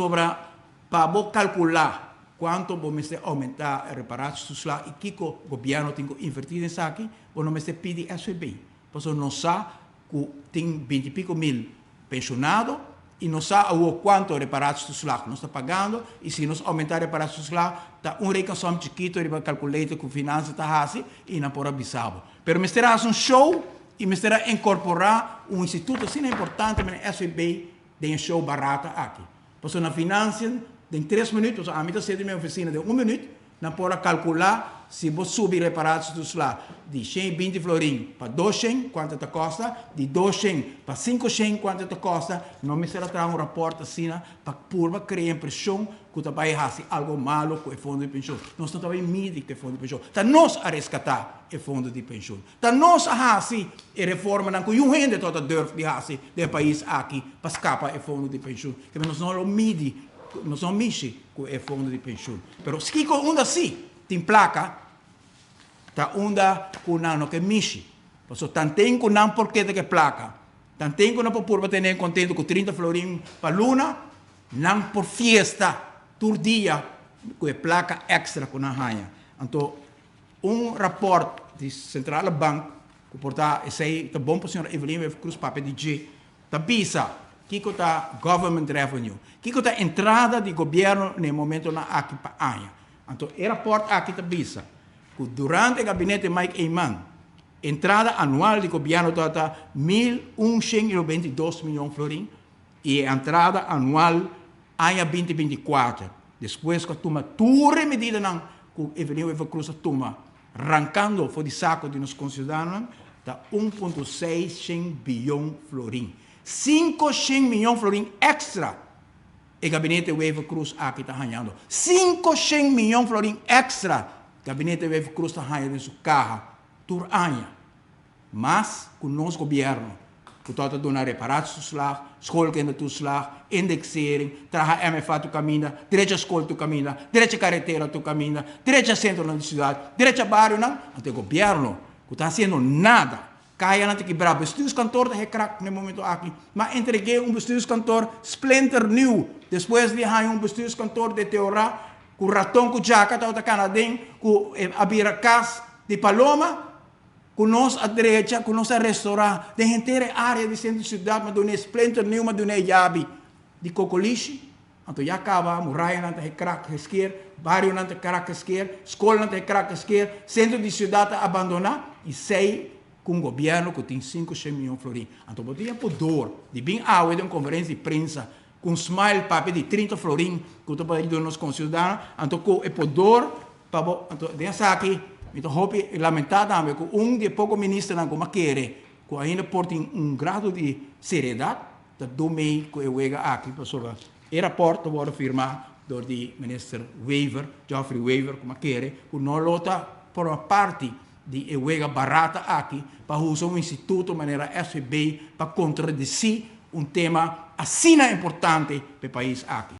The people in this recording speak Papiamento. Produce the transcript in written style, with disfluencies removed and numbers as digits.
Sobra pa bo kalkulá kuantu bo mester oumentá e reparatietoeslag i kiko gobièrnu tin ku invertí den esaki, bo no mester pidi SVB. Pasobra nos sa ku tin binti piko mil penshonado i nos sa awor kuantu reparatietoeslag nos ta pagando i si nos oumentá reparatietoeslag ta un rekensom chikito riba kalkulator ku finansa ta hasi i nan por a bisa bo. Pero mester a hasi un show i mester a inkorporá un instituto asina importante manera SVB den e show barata aki. Pasobra na financiën den tres minuut, pasobra ami ta seti mi oficina den un minuut, nan por a calcula si bo subi reparatietoeslag di 120 florin pa 200 cuanto ta costa, di 200 pa 500 cuanto ta costa. No mester a traha un rapport asina pa purba crea impresion cu ta bay haci algo malo cu e fondo di pensioen. Nos no ta bay midi cu e fondo di pensioen. Ta nos a rescata e fondo di pensioen. Ta nos a hasi e reformanan ku yun hende tabata durf di hasi den e pais aki pa skapa e fondo di penshun. Kende nos no lo midi, nos no mishi ku e fondo di penshun. Pero kiko unda si tin plaka ta unda ku nan no ke mishi. Pasobra tanten ku nan por keda ku e plaka, tanten ku nan por purba tene kontentu ku 30 florin pa luna, nan por fiesta tur dia ku e plaka èkstra ku nan haña. Anto un rapport di Centrale Bank, ku por ta esei ta bon pa señora Evelyn Wever Croes papia di dje, ta bisa kiko ta government revenue, kiko ta entrada di gobierno na e momentonan aki pa aña. Anto e rapport aki ta bisa ku durante gabinete Mike Eman entrada anual di gobierno tabata 1192 miyon florin i e entrada anual aña 2024, despues ku a tuma tur e medidanan ku Evelyn Wever Croes a tuma, rankando for di sako di nos konsiudadanonan, ta 1.6 biyon florin. 500 miyon florin extra e gabinete Wever Croes aki ta hañando. 500 miyon florin extra gabinete Wever Croes ta haña den su kaha tur aña. Mas ku nos gobièrnu, ku tabata duna reparatietoeslag, schoolkindertoeslag, indexering, traha MFA tur kaminda, drecha skol tur kaminda, drecha karetera tur kaminda, drecha sentronan di siudat, drecha barionan, anto e gobièrnu ku ta hasiendo nada, kayanan ta kibrá, bestuurskantoor ta hekrak na e momento aki, m'a entreg'é un bestuurskantoor splinternieuw despues di haña un bestuurskantoor deteriorá ku raton ku djaka tabata kana aden, ku a bira kas di paloma, ku nos a drecha, ku nos a restorá den henter e área di sentro di siudat, m'a dun'é splinternieuw, m'a dun'é yabi di kokolishi. Anto ya kaba murayanan ta hekrak gesker, barionan ta krak gesker, skolnan ta hekrak gesker, sentro di siudat ta abandoná i sei ku un gobièrnu ku tin 500 miyon florin. Anto bo tin e pudor di bin awe den un konferensia di prensa ku un smile papia di 30 florin ku ta bai duna nos konsiudadano, anto ku e pudor pa bo. Anto den esaki mi ta hopi lamentá tambe ku un di e poko ministernan ku mi a kere ku ainda por tin un grado di seriedat ta dumei ku e wega aki, pasobra e rapòrt ta wòrdu firmá dor di minister Wever, Geoffrey Wever, ku mi a kere ku no lo ta forma parti di e wega barata aki pa usa un instituto manera SVB pa kontradesí un tema asina importante pa e pais aki.